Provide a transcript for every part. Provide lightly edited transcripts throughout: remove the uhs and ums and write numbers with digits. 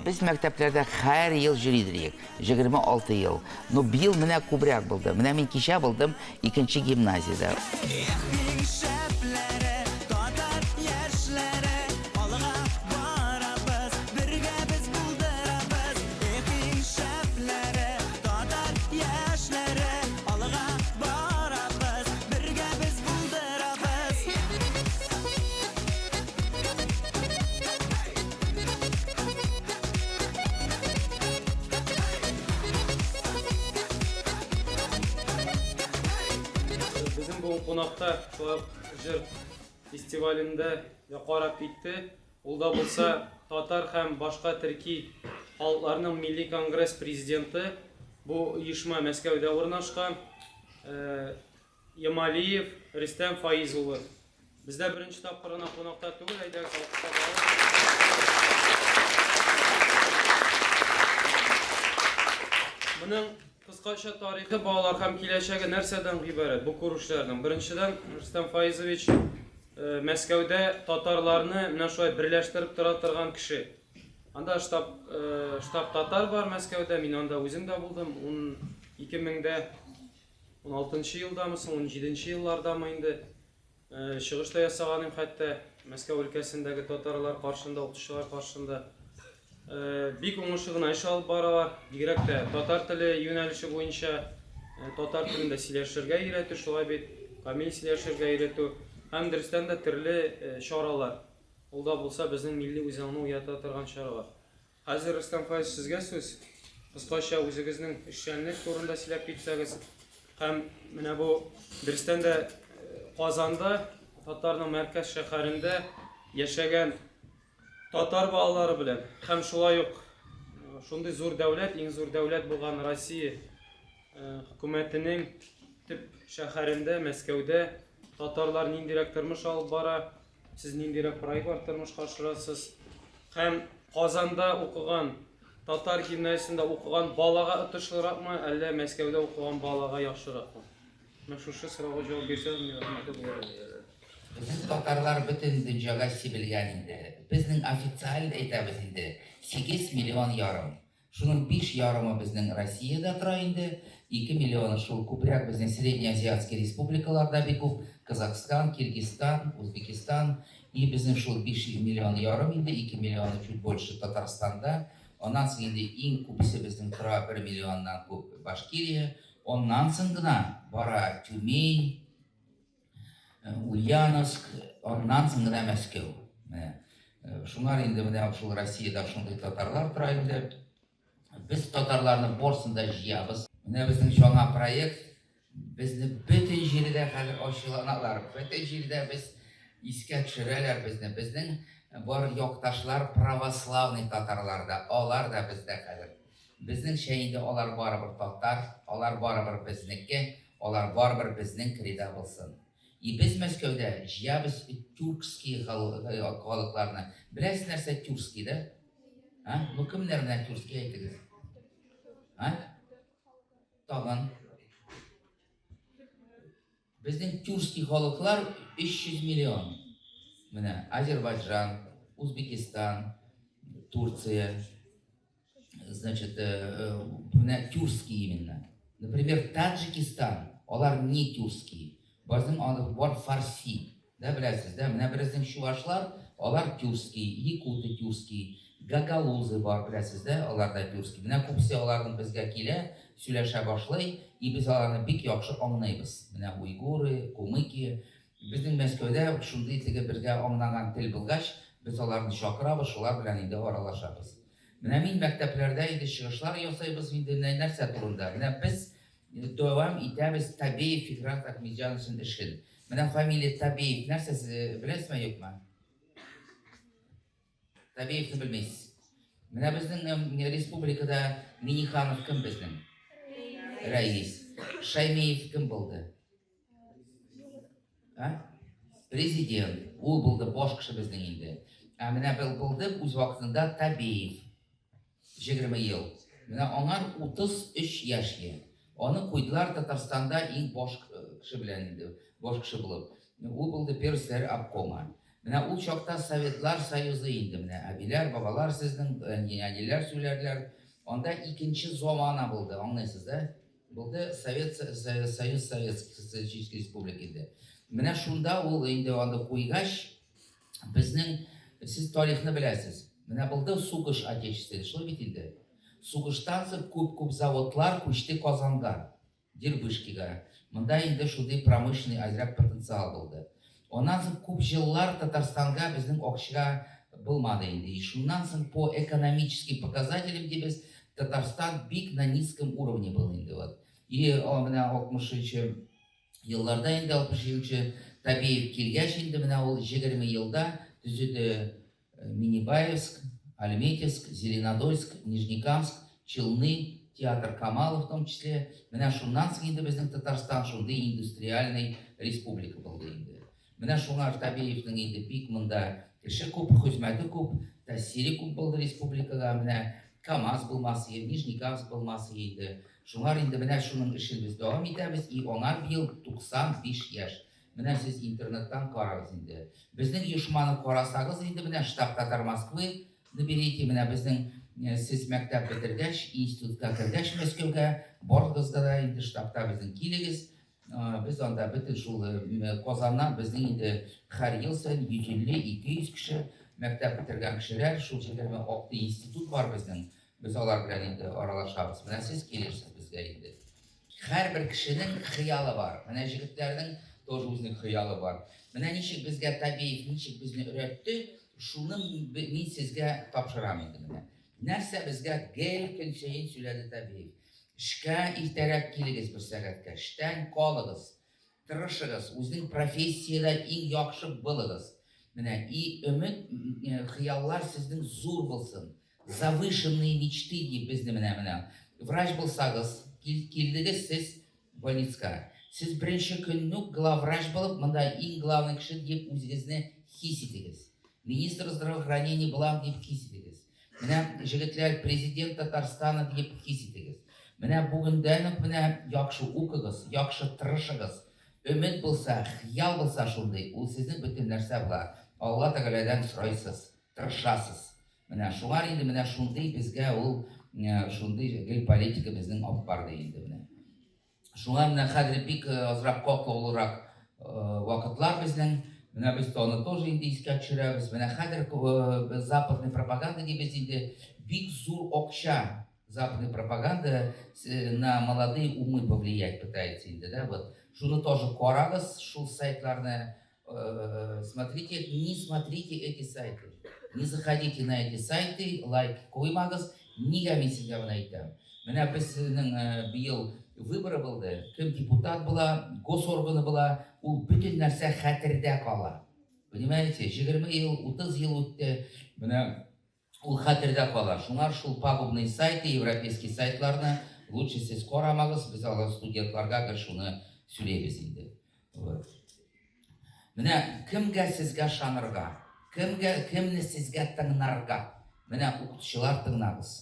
Без мәктәпләрдә һәр ел җөридер идек, 26 ел. Ну, быел менә күбрәк булды. Менә мин кичә булдым икенче гимназиядә. Эх, иң шәпләре, татар яшьләре, алга барабыз, бергә без булдырабыз. Эх, иң шәпләре, татар яшьләре, алга барабыз, бергә без булдырабыз. Безнең бүген кунакта шулай ук җыр фестивалендә дә карап китте. Ул да булса татар һәм башка төрки халыкларның милли конгресс президенты. Бу оешма Мәскәүдә урнашкан. Ямалиев Рөстәм Фаиз улы. Бездә беренче тапкыр гына кунакта түгел, әйдәгез алкышлап алыйк. Моның кыскача тарихы, балалар һәм киләчәге нәрсәдән гыйбарәт бу күрүшләрнең? Беренчедән, Рөстәм Фаизович э, Мәскәүдә татарларны менә шулай берләштереп тора торган кеше. Анда штаб, э, штаб татар бар Мәскәүдә, мин анда үзем дә булдым. 12 меңдә 16 елдамы соң, 17 еллардамы инде чыгыш та ясаган идем хәтта Мәскәү өлкәсендәге татарлар каршында, укытучылар каршында. Бик уңышлы гына эш алып баралар. Бигрәк тә татар теле юнәлеше буенча татар телендә сөйләшергә өйрәтү, шулай бит, камил сөйләшергә өйрәтү һәм дөрестән дә төрле чаралар. Ул да булса безнең милли үзаңны уята торган чаралар. Хәзер, Рөстәм Фаиз, сезгә сүз. Кыскача үзегезнең эшчәнлек турында сөйләп китсәгез. Һәм менә бу дөрестән дә Казанда, татарның мәркәз шәһәрендә яшәгән татар балалары белән һәм шулай ук шундый зур дәүләт, иң зур дәүләт булган Россия хөкүмәтенең төп шәһәрендә, Мәскәүдә татарлар ниндирәк тормыш алып бара, Сез ниндирәк проектлар тормышка ашырасыз? Һәм Казанда укыган, татар гимназиясендә укыган балага отышлыракмы, әллә Мәскәүдә укыган балага яхшыракмы? Менә шушы сорауга җавап бирсәгез, мин рәхмәтле булыр идем. Безнең татарлар бөтен дөньяга сибелгән инде. Безнең официаль әйтәбез инде, 8 миллион ярым. Шуның биш ярымы безнең Россиядә тора инде, 2 миллионы шул күбрәк безнең среднеазиатский республикаларда бик күп, Казахстан, Киргизстан, Узбекистан, и безнең шул 5 миллион ярым инде, 2 миллионы чуть больше Татарстанда, аннан соң инде иң күбесе безнең тора 1 миллионнан күп Башкирия, аннан соң гына бара Тюмень, Ульяновск, аннан соң гына Мәскәү. Менә. Шуңар инде менә шул Россиядә шундый татарлар тора инде. Без татарларны барысын да җыябыз. Менә безнең яңа проект. Безне бөтен җирдә хәзер ачуланалар. Бөтен җирдә без искә төшерәләр безне. Безнең бар якташлар православный татарлар да, алар да бездә хәзер. Безнеңчә инде алар барыбер татар, алар барыбер безнеке, алар барыбер безнең кредә булсын. И без Мәскәүдә җыябыз тюркский халыкларны. Беләсез нәрсә тюркский, да? А? Ну кемнәр менә тюркский әйтегез? А? Тагын. Безнең тюркский халыклар 300 миллион. Менә Азербайджан, Узбекистан, Турция, значит, менә тюркский именно. Например, Таджикистан, алар не тюркский. Безнең аны бар фарси. Да, беләсез, да? Менә безнең чувашлар, алар тюркский, якуты тюркский, гагаузы бар, беләсез, да? Алар да тюркский. Менә күбесе аларның безгә килә, сөйләшә башлый, и без аларны бик яхшы аңлыйбыз. Менә уйгуры, кумыки. Безнең Мәскәүдә шундый теге бергә аңнаган тел булгач, без аларны чакырабыз, шулар белән инде аралашабыз. Менә мин мәктәпләрдә инде чыгышлар ясыйбыз инде менә нәрсә турында. Менә без дәвам итәбез Табеев Фикрат Ахметҗановичның эшен. Менә фамилия Табеев нәрсә сез беләсезме, юкмы? Табеевны белмисез. Менә безнең республикада Миниханов кем безнең? Рәис. Шаймиев кем булды? А? Президент. Ул булды баш кеше безнең инде. Ә менә был булды үз вакытында Табеев. 20 ел. Менә аңар 33 яшь е. Аны куйдылар Татарстанда иң баш кеше белән инде, баш кеше булып. Ул булды первый секретарь обкома. Менә ул чакта Советлар Союзы инде менә әбиләр, бабалар сезнең, әни, әниләр сөйләрләр. Анда икенче замана булды, аңлыйсыз, да? Булды Совет Союз Советский Социалистический Республика инде. Менә шунда ул инде анда куйгач, безнең сез тарихны беләсез. Менә булды сугыш отечественный, шулай бит инде. Сугыштан соң күп-күп заводлар күчте Казанга. Дербышкига. Монда инде шундый промышленный азрак потенциал булды. Аннан соң күп җыллар Татарстанга безнең акча булмады инде. И шуннан соң по экономическим показателям дибез, Татарстан бик на низком уровне был инде вот. И менә 60 елларда инде 67 Табеев килгәч инде менә ул 20 елда төзеде Минибаевск, Альметьевск, Зеленодольск, Нижнекамск, Челны, театр Камала в том числе. Менә шуннан соң инде безнең Татарстан шундый индустриальный республика булды инде. Менә шуңа Табеевның инде бик монда эше күп, хезмәте күп, тәэсире күп булды республикага. Менә КАМАЗ булмас иде, Нижнекамск булмас иде. Шуңар инде менә шуның эшен без дәвам итәбез и аңар быел 95 яшь. Менә сез интернеттан карагыз инде. Безнең оешманы карасагыз инде менә Штаб татар Москвы наберите, менә безнең сез мәктәп бетергәч, институтка кергәч Мәскәүгә, барыгызга да инде штабта безнең килегез. Без анда бөтен шул Казаннан безнең инде һәр ел саен 150-200 кеше мәктәп бетергән кешеләр, шул 26 институт бар безнең. Без алар белән инде аралашабыз. Менә сез килерсез безгә инде. Һәрбер кешенең хыялы бар. Менә җегетләрнең тоже үзенең хыялы бар. Менә ничек безгә Табеев ничек безне өйрәтте, шуны мин сезгә тапшырам инде менә. Нәрсә безгә гел көн саен сөйләде Табеев. Эшкә иртәрәк килегез бер сәгатькә, эштән калыгыз. Тырышыгыз, үзенең профессиядә иң яхшы булыгыз. Менә и өмет, хыяллар сезнең зур булсын. Завышенные мечты дип безне менә менә. Врач булсагыз, килдегез сез больницага. Сез беренче көнне үк главврач булып, монда иң главный кеше дип үзегезне хис итегез. Министр здравоохранения булам дип хис итегез. Менә, җегетләр, президент Татарстана диеп хис итегез. Менә бүгендән үк менә яхшы укыгыз, яхшы тырышыгыз. Өмет булса, хыял булса шундый, ул сезнең бөтен нәрсә була. Алла Тәгаләдән сорыйсыз, тырышасыз. Менә шуңар инде менә шундый безгә ул шундый гел политика безнең алып барды инде менә. Шуңа менә хәзер бик азрак катлаулырак вакытлар безнең. Менә без аны тоже инде искә төшерәбез. Менә хәзер западный пропаганда дибез инде бик зур акча западный пропаганда на молодые умы повлиять пытается инде, да, вот. Шуны тоже карагыз, шул сайтларны смотрите, не смотрите эти сайты. Не заходите на эти сайты, лайк куймагыз. Нигә мин сезгә моны әйтәм? Менә безнең быел выборы булды. Кем депутат була, госорганы була, ул бөтен нәрсә хәтердә кала. Понимаете, 20 ел, 30 ел үтте. Менә ул хәтердә кала. Шуңар шул пагубный сайты, европейский сайтларны лучше сез карамагыз, без алар студентларга гел шуны сөйләйбез инде. Вот. Менә кемгә сезгә ышанырга? Кемгә, кемне сезгә тыңнарга? Менә укытучылар тыңнагыз.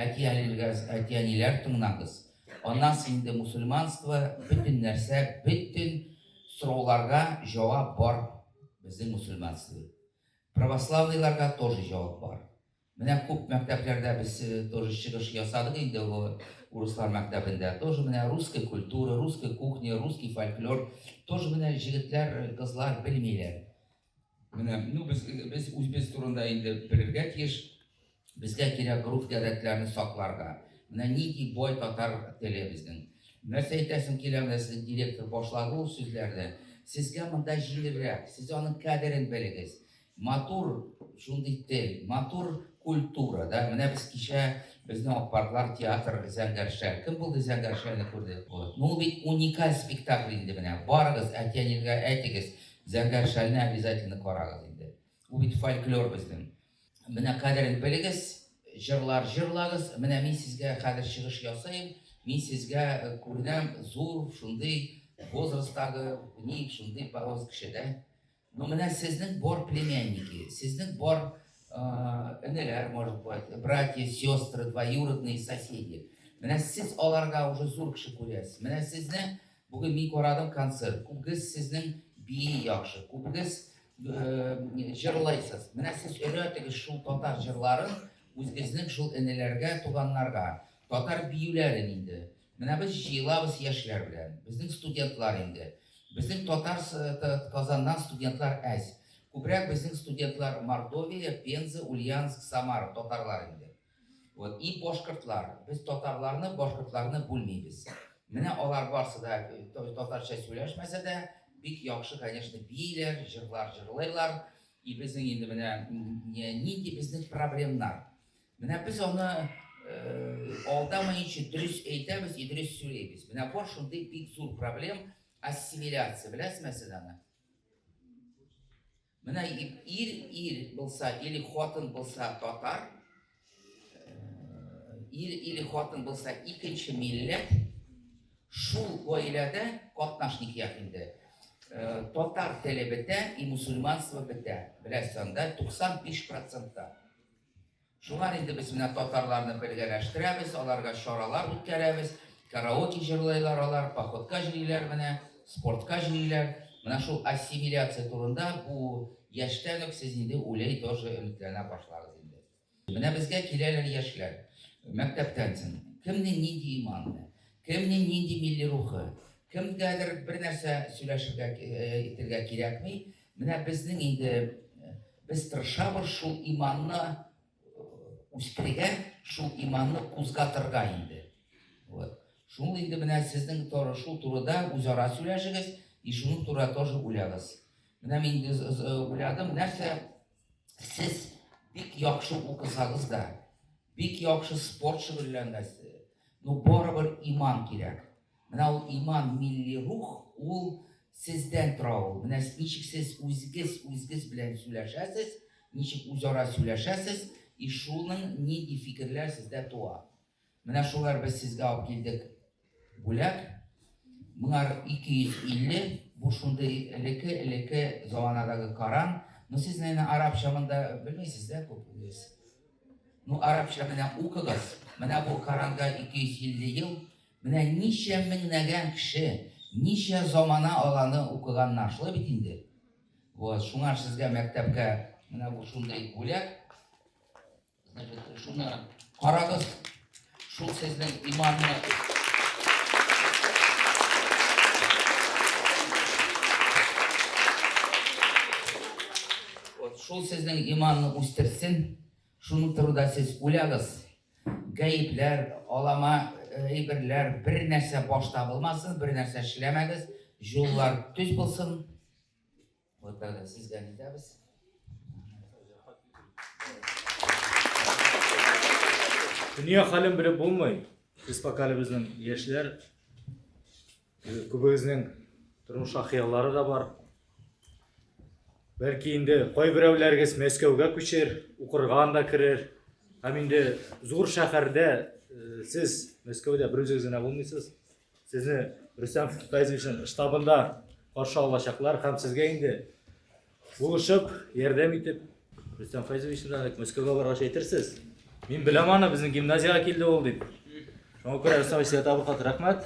Әти-әниләр, әти-әниләр тыңнагыз. Аннан соң инде мусульманство, бөтен нәрсә, бөтен сорауларга җавап бар безнең мусульманство. Православныйларга тоже җавап бар. Менә күп мәктәпләрдә без тоже чыгыш ясадык инде урыслар мәктәбендә. Тоже менә русская культура, русская кухня, русский фольклор. Тоже менә җегетләр, кызлар белмиләр. Менә, ну без без үзебез турында инде белергә тиеш. Безгә кирәк гореф-гадәтләрне сакларга. Менә нинди бай татар теле безнең. Нәрсә әйтәсем килә, менә сезнең директор башлады ул сүзләрне. Сезгә монда җиңелрәк, сез аның кадерен белегез. Матур шундый тел, матур культура, да. Менә без кичә безне алып бардылар театр Зәңгәр шәл. Кем булды Зәңгәр шәлне күрде? Вот. Ну, ул бит уникаль спектакль инде менә. Барыгыз, әти-әнигә әйтегез, Зәңгәр шәлне обязательно карагыз инде. Ул бит фольклор безнең. Менә кадерен белегез, җырлар җырлагыз. Менә мин сезгә хәзер чыгыш ясыйм. Мин сезгә күренәм зур шундый возрасттагы, ни шундый пороз кеше, да? Но менә сезнең бар племянники, сезнең бар энеләр, может быть, братья, сестры, двоюродные, соседи. Менә сез аларга уже зур кеше күрәсез. Менә сезне бүген мин карадым концерт. Күбегез сезнең бии яхшы, күбегез. җырлайсыз. Менә сез өйрәтегез шул татар җырларын үзегезнең шул энеләргә, туганнарга. Татар биюләрен инде. Менә без җыелабыз яшьләр белән. Безнең студентлар инде. Безнең татар Казаннан студентлар әз. Күбрәк безнең студентлар Мордовия, Пенза, Ульяновск, Самара татарлар инде. Вот и башкортлар. Без татарларны, башкортларны бүлмибез. Менә алар барсы да татарча сөйләшмәсә дә, бик яхшы, конечно, бииләр, җырлар җырлыйлар. И безнең инде менә нинди безнең проблемнар. Менә без аны алдамаенча дөрес әйтәбез и дөрес сөйләйбез. Менә бар шундый бик зур проблем ассимиляция. Беләсезме сез аны? Менә ир ир булса или хатын булса татар, ир или хатын булса икенче милләт, шул гаиләдә катнаш никях инде. Татар теле бетә и мусульманство бетә. Беләсез анда 95 процентта. Шуңар инде без менә татарларны бергәләштерәбез, аларга чаралар үткәрәбез, караоке җырлыйлар алар, походка йөриләр менә, спортка йөриләр. Менә шул ассимиляция турында бу яшьтән үк сез инде үләй тоже өметләнә башлагыз инде. Менә безгә киләләр яшьләр, мәктәптән соң. Кемнең нинди иманы, кемнең нинди милли рухы, кемгәдер бер нәрсә сөйләшергә, итергә кирәкми. Менә безнең инде без тырышабыз шул иманны үстерергә, шул иманны кузгатырга инде. Вот. Шул инде менә сезнең торы шул турыда үзара сөйләшегез и шуның турыда тоже уйлагыз. Менә мин инде уйладым, нәрсә сез бик яхшы укысагыз да, бик яхшы спорт шөгыльләнгәс, ну барыбер иман кирәк. Менә ул иман, милли рух, ул сездән тора ул. Менә ничек сез үзегез үзегез белән сөйләшәсез, ничек үзара сөйләшәсез, и шуның нинди фикерләр сездә туа. Менә шулар без сезгә алып килдек бүләк. Моңар 250, бу шундый элекке элекке заманадагы Коран. Ну сез, наверное, арабча монда белмисез, да, күп үзегез. Ну, арабча менә укыгыз. Менә бу Коранга 250 ел. Менә ничә меңнәгән кеше, ничә замана аланы укыганнар. Шулай бит инде. Вот, шуңар сезгә мәктәпкә менә бу шундый бүләк. Значит, шуны карагыз. Шул сезнең иманны Вот, шул сезнең иманны үстерсен. Шуның турында сез уйлагыз. Гаепләр, алама әйберләр, бер нәрсә башта булмасын, бер нәрсә эшләмәгез, юллар төз булсын. Вот тогда сезгә нитәбез. Дөнья хәлен белеп булмый. Без пока әле безнең яшьләр, күбегезнең тормышка хыяллары да бар. Бәлки инде кайберәүләрегез Мәскәүгә күчер, укырга анда керер. Һәм инде зур шәһәрдә э, сез Мәскәүдә бер үзегез генә булмыйсыз. Сезне Рөстәм Фәйзовичның штабында каршы алачаклар һәм сезгә инде булышып, ярдәм итеп Рөстәм Фәйзовичны да Мәскәүгә баргач әйтерсез. Мин беләм аны, безнең гимназиягә килде ул дип. Шуңа күрә Рөстәм сезгә тагы бер кат рәхмәт.